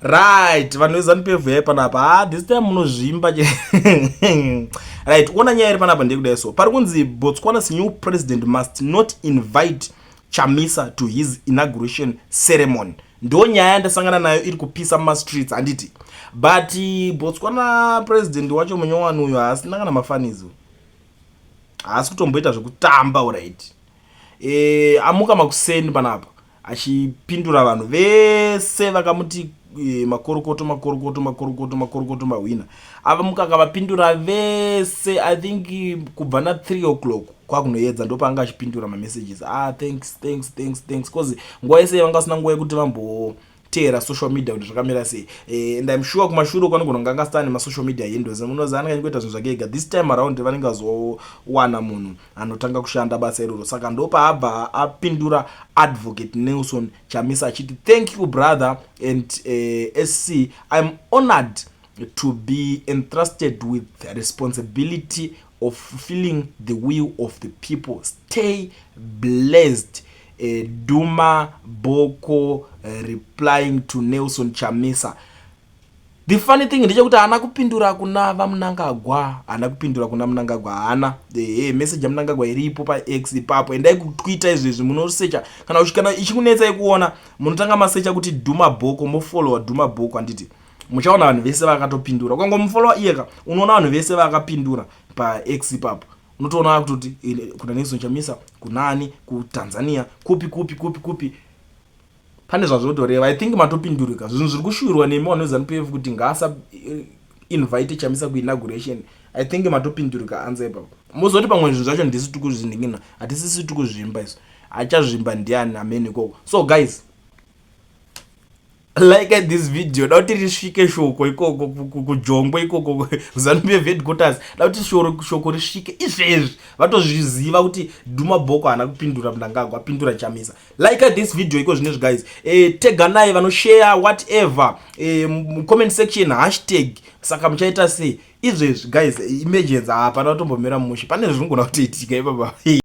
Right, vanhu veZANU PF yai panapa. Ha, this time munozvimba. Right, ona nyaya iri panapa ndeyekudai. So pari kunzi Botswana's new president must not invite Chamisa to his inauguration ceremony. Ndo nyaya yandasangana nayo iri kupisa mumastreets, handiti? But Botswana president wacho munyowani uyo haasina kana mafanizo, haasi kutomboita zvekutamba. Right, amuka makuseni panapa achipindura vanhu vese vakamuti makorokoto, makorokoto, makorokoto, makorokoto, mahwina. Avamuka akavapindura vese. I think kubva na3 o'clock kwakunoedza ndopaanga achipindura mamessages. Ah, thanks, thanks, thanks, thanks, 'cause nguva yese vanga vasina nguva yekuti vamboteera social media kuti zvakamira sei. And I'm sure kumashure kwanogona kunge anga asina masocial media handles. Munoziva anenge achingoita zvinhu zvake ega. This time around vanenge vazowana munhu anotanga kushanda basa iroro. Saka ndopaabva apindura Advocate Nelson Chamisa achiti, "Thank you, brother and SC. I'm honored to be entrusted with responsibility of fulfilling the will of the people. Stay blessed." Duma Boko replying to Nelson Chamisa. The funny thing ndechekuti haana kupindura kuna vaMnangagwa, haana kupindura kuna Mnangagwa, haana. Hey, message yaMnangagwa iripo paX ipapo. Endai kuTwitter izvezvi, munosecha. Kana ichikunetsai kuona, munotanga masecha kuti Duma Boko, mofollowa Duma Boko, handiti? Muchaona vanhu vese vakatopindura. Ukangomufollowa iyeka, unoona vanhu vese vakapindura paX ipapo. Unotoona kutoti kuna Nelson Chamisa, kunani, kuTanzania, kupi, kupi, kupi, kupi. Pane zvazvotoreva. I think matopindurika. Zvinhu zviri kushuwirwa nemi vanhu veZANU PF kuti ngaasa invite Chamisa kuinauguration, I think matopindurika anza ipapo. Muzoti pamwe zvinhu zvacho ndisi tikuzviningina, hatisisi tikuzvimba isu. Achazvimba ndiani? Amene ikoko. So guys, like this video. Da kuti risvike shoko ikoko kujongwe ikoko, ZANU PF headquarters. Da kuti shoko risvike izvezvi, vatozviziva kuti Duma Boko haana kupindura Mnangagwa, apindura Chamisa. Like this video iko zvinezvi, guys. Teganai vanoshare whatever, comment section hashtag. Saka muchaita sei izvezvi, guys? Emergency, hapana kutombomira mushe. Pane zvinogona kutoitika ipapa.